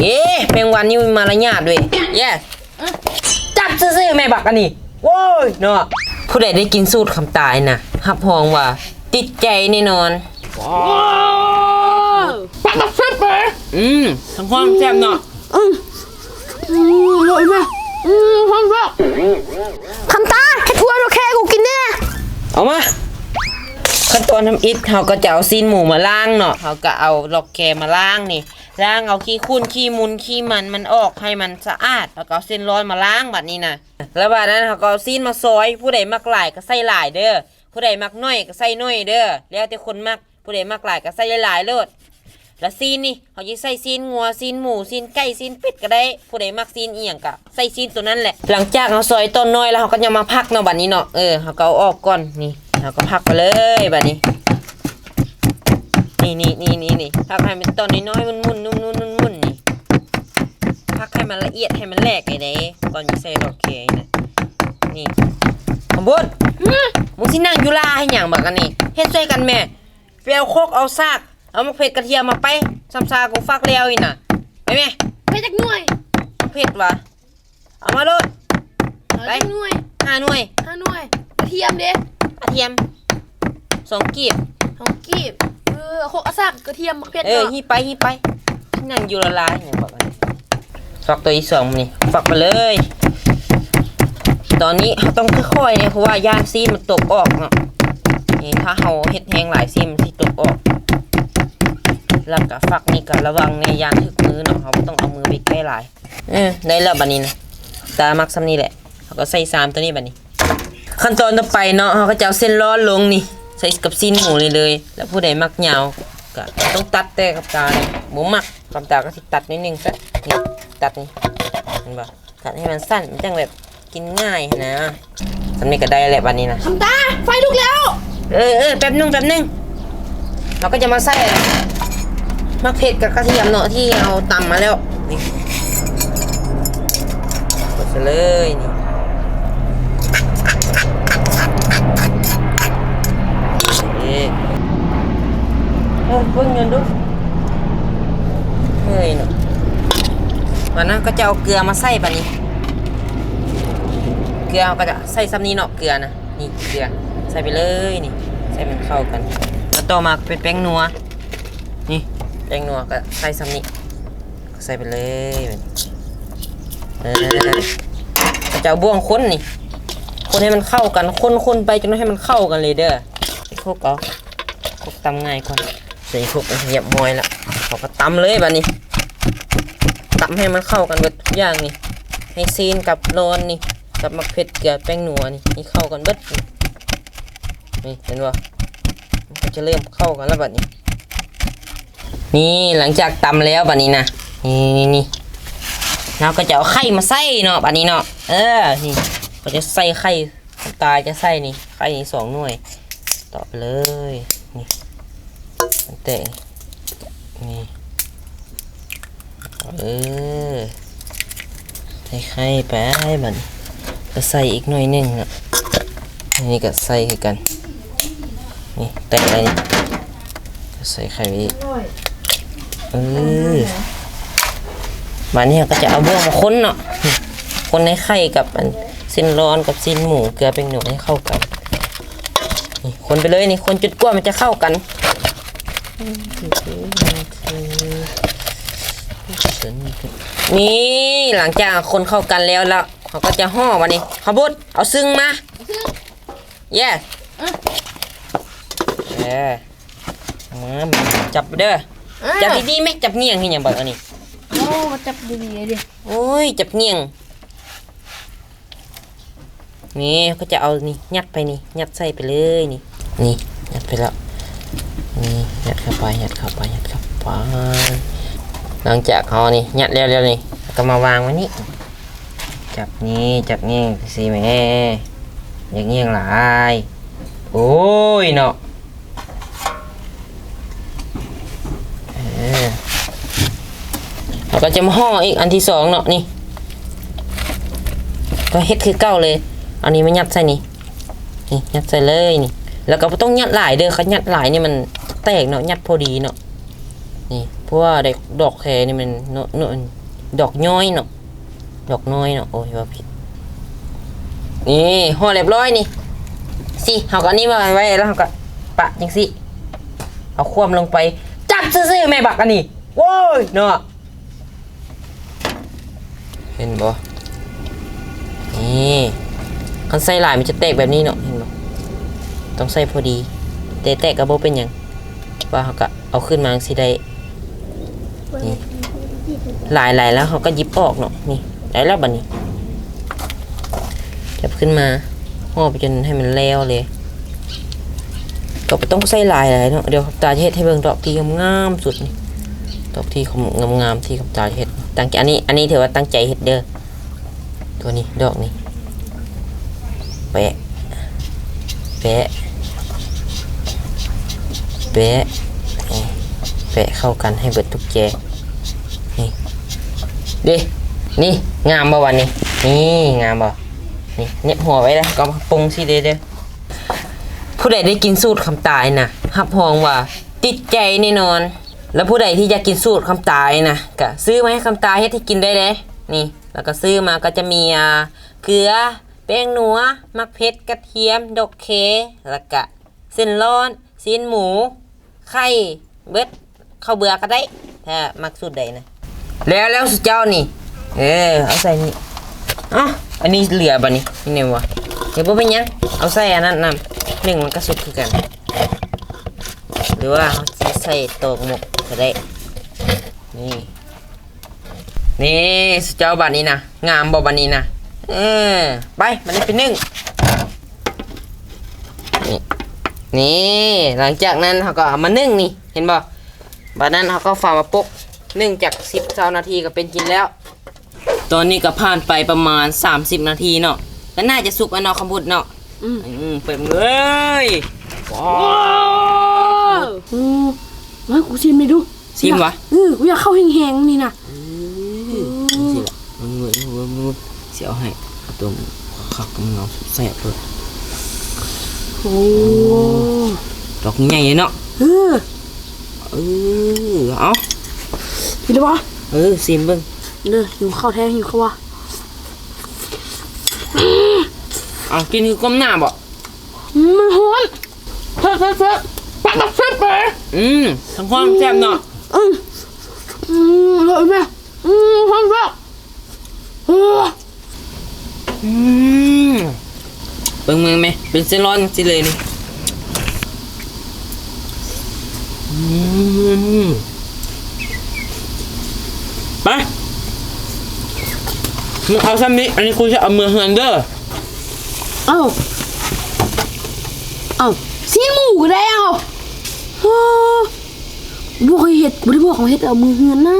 ເອ ແມງວັນນີ້ມີມາລະຍາດເວີຍ. ເຢ ຈັບຊື່ໆແມ່ບັກອັນນີ້. ໂອ້ຍເນາະ ຜູ້ໃດໄດ້ກິນສູດຄຳຕາຍນະ ຮັບຮອງວ່າຕິດໃຈແນ່ນອນ. ປາກແຊບເລີຍ. ອືມ ທັງຫອມແຊບເນາະ. ອືມ ອືມ ອະຮ່ອຍແມ່. ອືມ ຫອມແຊບ. ຄຳຕາ ເຮັດອັວດອກແຄໃຫ້ກູກິນແດ່. ເອົາມາ. ຂັ້ນຕອນທຳອິດ ເຮົາກໍຈະເອົາຊີ້ນໝູມາລ້າງເນາະ. ເຮົາກໍເອົາດອກແຄມາລ້າງນີ້ ລ້າງເອົາຂີ້ຝຸ່ນ ຂີ້ມູນ ຂີ້ມັນມັນອອກໃຫ້ມັນສະອາດ ແລ້ວກໍເອົາເສັ້ນລອນມາລ້າງບາດນີ້ນະ. ແລ້ວບາດນັ້ນເຮົາກໍເອົາຊີ້ນມາຊອຍ ຜູ້ໃດມັກຫຼາຍກໍໃສ່ຫຼາຍເດີ້ ຜູ້ໃດມັກໜ້ອຍກໍໃສ່ໜ້ອຍເດີ້ ແລ້ວແຕ່ຄົນມັກ. ຜູ້ໃດມັກຫຼາຍກໍໃສ່ຫຼາຍໆໂລດ. ແລ້ວຊີ້ນນີ້ ເຮົາຊິໃສ່ຊີ້ນງົວ ຊີ້ນໝູ ຊີ້ນໄກ່ ຊີ້ນເປັດກໍໄດ້ ຜູ້ໃດມັກຊີ້ນອີ່ຫຍັງກໍໃສ່ຊີ້ນໂຕນັ້ນແຫຼະ. ຫຼັງຈາກເຮົາຊອຍຕອນນ້ອຍແລ້ວ ເຮົາກໍຍັງມາພັກເນາະ ບາດນີ້ເນາະ. ເອີ ເຮົາກໍເອົາອອກກ່ອນນີ້ ເຮົາກໍພັກໄປເລີຍບາດນີ້. ນີ້ໆໆໆ ພັກໃຫ້ມັນຕອນນ້ອຍໆ ໝຸ່ນໆນຸ່ມໆໝຸ່ນໆນີ້ ພັກໃຫ້ມັນລະອຽດ ໃຫ້ມັນແຫຼກໃຫ້ໄດ້ ກ່ອນຊິໃສ່ດອກແຄນະ. ນີ້ ຄຳບຸດ ຫື ມຶງຊິນັ່ງຢູ່ລາເຮັດຫຍັງບັກອັນນີ້ ເຮັດຊ່ວຍກັນແມ່. ໄປເອົາຄົກເອົາສາກ ເອົາໝາກເຜັດກະທຽມມາໄປ ຊຳຊາກູຟັກແລ້ວນີ້ນະ ໄປແມ່. ເຜັດຈັກໜ່ວຍ? ເຜັດຫວາ? ເອົາມາໂລດ. ເອົາ ໄປ ຈັກໜ່ວຍ? ຫ້າໜ່ວຍ. ຫ້າໜ່ວຍ. ກະທຽມເດ? ກະທຽມ ສອງກີບ. ສອງກີບ. ເອີ ເອົາຄົກເອົາສາກ ກະທຽມ ໝາກເຜັດ ເອີ ເນາະ. ຮີບໄປ ຮີບໄປ. ນັ່ງຢູ່ລາໆຫຍັງບັກອັນນີ້. ຝັກຕົວທີສອງນີ້ ຝັກໄປເລີຍ. ຕອນນີ້ເຮົາຕ້ອງຄ່ອຍໆ ເພາະວ່າຢ້ານຊີ້ນມັນຕົກອອກເນາະ. ນີ້ ຖ້າເຮົາເຮັດແຮງຫຼາຍ ຊີ້ນມັນຊິຕົກອອກ. ແລ້ວກະຝັກນີ້ກະລະວັງແດ່ ຢ້ານຖືກມືເນາະ ເຮົາບໍ່ຕ້ອງເອົາມືໄປໃກ້ຫຼາຍ. ເອີ ໄດ້ແລ້ວບາດນີ້ນະ ຕາມັກສ່ຳນີ້ແຫຼະ. ເຮົາກໍໃສ່ຊາມໂຕນີ້ບາດນີ້. ຂັ້ນຕອນຕໍ່ໄປເນາະ ເຮົາກໍຈະເອົາເສັ້ນລອນລົງນີ້ ໃສ່ກັບຊີ້ນໝູນີ້ເລີຍ. ແລ້ວຜູ້ໃດມັກຍາວກໍຕ້ອງຕັດແຕ່ກັບຕານີ້ ບໍ່ມັກ ຄຳຕາກໍຊິຕັດໜ້ອຍໜຶ່ງຊະ. ນີ້ ຕັດນີ້ ເຫັນບໍ່? ຕັດໃຫ້ມັນສັ້ນ ມັນຈັ່ງແບບກິນງ່າຍຫັ້ນນະ. ສ່ຳນີ້ກໍໄດ້ແລ້ວບາດນີ້ນະ. ຄຳຕາ ໄຟລຸກແລ້ວ. ເອີໆ ແປັບໜຶ່ງ ແປັບໜຶ່ງ. ເຮົາກໍຈະມາໃສ່ໝາກເຜັດກັບກະທຽມເນາະ ທີ່ເຮົາຕຳມາແລ້ວນີ້ ກົດໃສ່ເລີຍນີ້. ເອີ ເບິ່ງຢູ່ດູ ເຮີ້ຍເນາະ. ບາດນັ້ນກໍຈະເອົາເກືອມາໃສ່ບາດນີ້ ເກືອເຮົາກໍຈະໃສ່ສ່ຳນີ້ເນາະ ເກືອນະ. ນີ້ເກືອ ໃສ່ໄປເລີຍນີ້ ໃສ່ໃຫ້ມັນເຂົ້າກັນ. ແລ້ວຕໍ່ມາເປັນແປ້ງນົວ ນີ້ ແປ້ງນົວກໍໃສ່ສ່ຳນີ້ ໃສ່ໄປເລີຍ. ເອີ ເຈົ້າບ່ວງຄົນນີ້ ຄົນໃຫ້ມັນເຂົ້າກັນ ຄົນໆໄປຈົນໃຫ້ມັນເຂົ້າກັນເລີຍເດີ. ຄົກເອົາ ຄົກຕຳງ່າຍກວ່າ. ໃສ່ຄົກຮຽບຮ້ອຍລະ ເຮົາກໍຕຳເລີຍບາດນີ້ ຕຳໃຫ້ມັນເຂົ້າກັນເບິດທຸກຢ່າງນີ້ ໃຫ້ຊີ້ນກັບລອນນີ້ ກັບໝາກເຜັດ ເກືອ ແປ້ງນົວນີ້ ໃຫ້ເຂົ້າກັນເບິດ. ນີ້ ເຫັນບໍ່? ມັນກໍຈະເລີ່ມເຂົ້າກັນແລ້ວບາດນີ້. ນີ້ ຫຼັງຈາກຕຳແລ້ວບາດນີ້ນະ ນີ້ໆໆ ເຮົາກໍຈະເອົາໄຂ່ມາໃສ່ເນາະ ບາດນີ້ເນາະ. ເອີ ນີ້ ເຮົາຈະໃສ່ໄຂ່ ຕາຈະໃສ່ນີ້ ໄຂ່ນີ້ສອງໜ່ວຍ ຕອກໄປເລີຍ ນີ້ ແຕະນີ້ ເອີ ໃສ່ໄຂ່ໄປ. ບາດນີ້ກໍໃສ່ອີກໜ່ວຍໜຶ່ງເນາະ ອັນນີ້ກໍໃສ່ຄືກັນ ນີ້ ແຕະໄວ້ນີ້ ໃສ່ໄຂ່ໄປອີກ. ເອີ ບາດນີ້ເຮົາກໍຈະເອົາບ່ວງມາຄົນເນາະ ຄົນໃຫ້ໄຂ່ກັບອັນເສັ້ນລອນກັບຊີ້ນໝູ ເກືອ ແປ້ງນົວໃຫ້ເຂົ້າກັນ. ນີ້ ຄົນໄປເລີຍນີ້ ຄົນຈົນກວ່າມັນຈະເຂົ້າກັນ. ນີ້ ຫຼັງຈາກຄົນເຂົ້າກັນແລ້ວລະ ເຮົາກໍຈະຫໍ່ບາດນີ້. ຂະບຸດ ເອົາຊຶງມາ. ເຢ ເອີ ມາ ຈັບເດີ ຈັບດີໆແມະ ຈັບງ່ຽງເຮັດຫຍັງບັກອັນນີ້. ໂອ້ ຈັບດີໆເດ. ໂອ້ຍ ຈັບງ່ຽງ. ນີ້ ເຮົາກໍຈະເອົານີ້ຍັດໄປນີ້ ຍັດໃສ່ໄປເລີຍນີ້ ນີ້ ຍັດໄປແລ້ວ ນີ້ ຍັດເຂົ້າໄປ ຍັດເຂົ້າໄປ ຍັດເຂົ້າໄປ. ຫຼັງຈາກເຮົານີ້ຍັດແລ້ວ ແລ້ວນີ້ ເຮົາກໍມາວາງໄວ້ນີ້ ຈັບນີ້ ຈັບງ່ຽງຊີ້ແມ່ ຢ່າງ່ຽງຫຼາຍ. ໂອ້ຍເນາະ ເອີ ເຮົາກໍຈະມາຫໍ່ອີກອັນທີສອງເນາະ. ນີ້ ກໍເຮັດຄືເກົ່າເລີຍ ເອົານີ້ມາຍັດໃສ່ນີ້ ນີ້ ຍັດໃສ່ເລີຍນີ້ ແລ້ວກໍບໍ່ຕ້ອງຍັດຫຼາຍເດີ ຄັນຍັດຫຼາຍນີ້ມັນແຕກເນາະ ຍັດພໍດີເນາະ. ນີ້ ພໍ ພາະວ່າດອກ ດອກແຄນີ້ມັນເນາະ ເນາະ ດອກຍ້ອຍເນາະ ດອກນ້ອຍເນາະ ໂອ້ຍ ເວົ້າຜິດ. ນີ້ ຫໍ່ຮຽບຮ້ອຍນີ້ ຊິ ເຮົາກໍອັນນີ້ມາໄວ້ ແລ້ວເຮົາກໍປະຈັ່ງຊີ້ ເອົາຂວ້ຳລົງໄປ ຈັບຊື່ໆ ແມ່ບັກອັນນີ້ ໂອ້ຍ ເນາະ. ເຫັນບໍ່? ນີ້ ຄັນໃສ່ຫຼາຍມັນຈະແຕກແບບນີ້ເນາະ ເຫັນບໍ່? ຕ້ອງໃສ່ພໍດີ ແຕ່ແຕກກໍບໍ່ເປັນຫຍັງ ວ່າເຮົາກໍເອົາຂຶ້ນມາຈັ່ງຊີ້ໄດ້. ນີ້ ຫຼາຍໆ ແລ້ວເຮົາກໍຫຍິບອອກເນາະ. ນີ້ ໄດ້ແລ້ວບັດນີ້ ຈັບຂຶ້ນມາ ຫໍ່ໄປຈົນໃຫ້ມັນແລ້ວເລີຍ. ກໍບໍ່ຕ້ອງໃສ່ຫຼາຍໆເນາະ. ດຽວຄຳຕາຈະເຮັດໃຫ້ເບິ່ງດອກທີ່ງາມໆສຸດນີ້ ດອກທີ່ງາມໆທີ່ຄຳຕາຈະເຮັດ. ຕັ້ງໃຈ ອັນນີ້ ອັນນີ້ຖືວ່າຕັ້ງໃຈເຮັດເດີ້. ຕົວນີ້ ດອກນີ້ ແປະ ແປະ ແປະ ແປະເຂົ້າກັນໃຫ້ເບິດທຸກແຈ. ນີ້ ເດ້ ນີ້ ງາມບໍ່ວະນີ້? ນີ້ ງາມບໍ່? ນີ້ ເນັບຫົວໄວ້ເດີ້ ກໍປົງຊີ້ເດີ້. ຜູ້ໃດໄດ້ກິນສູດຄຳຕານີ້ນະ ຮັບຮອງວ່າຕິດໃຈແນ່ນອນ. ແລ້ວຜູ້ໃດທີ່ຢາກກິນສູດຄຳຕານີ້ນະ ກະຊື້ມາໃຫ້ຄຳຕາເຮັດໃຫ້ກິນໄດ້ເດ້. ນີ້ ແລ້ວກໍຊື້ມາກໍຈະມີ ອ່າ ເກືອ, ແປ້ງນົວ, ໝາກເຜັດ, ກະທຽມ, ດອກແຄ, ແລ້ວກະເສັ້ນລ້ອນ, ຊີ້ນໝູ, ໄຂ່, ເບິດ ເຂົ້າເບືອກໍໄດ້ ຖ້າມັກສູດໃດນະ. ແລ້ວ ແລ້ວສຸເຈົ້ານີ້ ເອີ ເອົາໃສ່ນີ້. ເອົ້າ ອັນນີ້ເຫຼືອບັດນີ້ ນີ້ແມ່ນບໍ່? ເອີ ບໍ່ເປັນຫຍັງ ເອົາໃສ່ອັນນັ້ນນຳ ໜຶ້ງມັນກໍສຸກຄືກັນ ຫຼືວ່າເຮົາຊິໃສ່ຕອກໝົກກໍໄດ້. ນີ້ ນີ້ ສຸເຈົ້າ ບາດນີ້ນະ ງາມບໍ່ບາດນີ້ນະ? ເອີ ໄປ ມານີ້ໄປໜຶ້ງ. ນີ້ ນີ້ ຫຼັງຈາກນັ້ນເຮົາກໍເອົາມາໜຶ້ງນີ້ ເຫັນບໍ່? ບາດນັ້ນເຮົາກໍຝາມາປົກ ໜຶ້ງຈັກສິບຊາວນາທີກໍເປັນກິນແລ້ວ. ຕອນນີ້ກໍຜ່ານໄປປະມານສາມສິບນາທີເນາະ ກໍໜ້າຈະສຸກແລ້ວເນາະ ຄຳພຸດເນາະ. ອືມ ອືມ ເປີດເລີຍ. ວ້າວ ອືມ ມາ ກູຊິມໃຫ້ດູ. ຊິມຫວາ? ເອີ ກູຢາກເຂົ້າແຮງໆ ນີ້ນະ. ເອີ ເອີ ຈັ່ງຊີ້ລະ ເບິ່ງ ເບິ່ງ ເບິ່ງ ເບິ່ງ ຊິເອົາໃຫ້ຕົ້ມຄັກໆ ມັນເອົາແຊບໂລດ. ໂອ້ ດອກໃຫຍ່ເນາະ. ເອີ ເອີ ເອົາ ກິນໄດ້ບໍ່? ເອີ ຊິມເບິ່ງເດີ. ຫິວເຂົ້າແທ້ ຫິວເຂົ້າວ່າ. ເອົາ ກິນຄືກົ້ມໜ້າບໍ່? ມັນຮ້ອນ. ແຊບໆໆ ປັກແຊບເລີຍ. ອືມ ທັງຮ້ອນແຊບເນາະ. ອືມ ອືມ ເລີຍແມ່. ອືມ ຮ້ອນແຊບ. ເອີ ອືມ ເບິ່ງ ເບິ່ງແມ່ ເປັນເສັ້ນລ້ອນຈັ່ງຊີ້ເລີຍນີ້. ອືມ ໄປ ມຶງເອົາຊ່ຳນີ້ ອັນນີ້ກູຈະເອົາເມືອເຮືອນເດີ. ເອົ້າ ເອົ້າ ຊີ້ນໝູກໍໄດ້. ເອົ້າ ເອີ ບໍ່ເຄີຍເຮັດ ບໍ່ໄດ້ບອກເຮົາເຮັດ ເອົາເມືອເຮືອນນະ.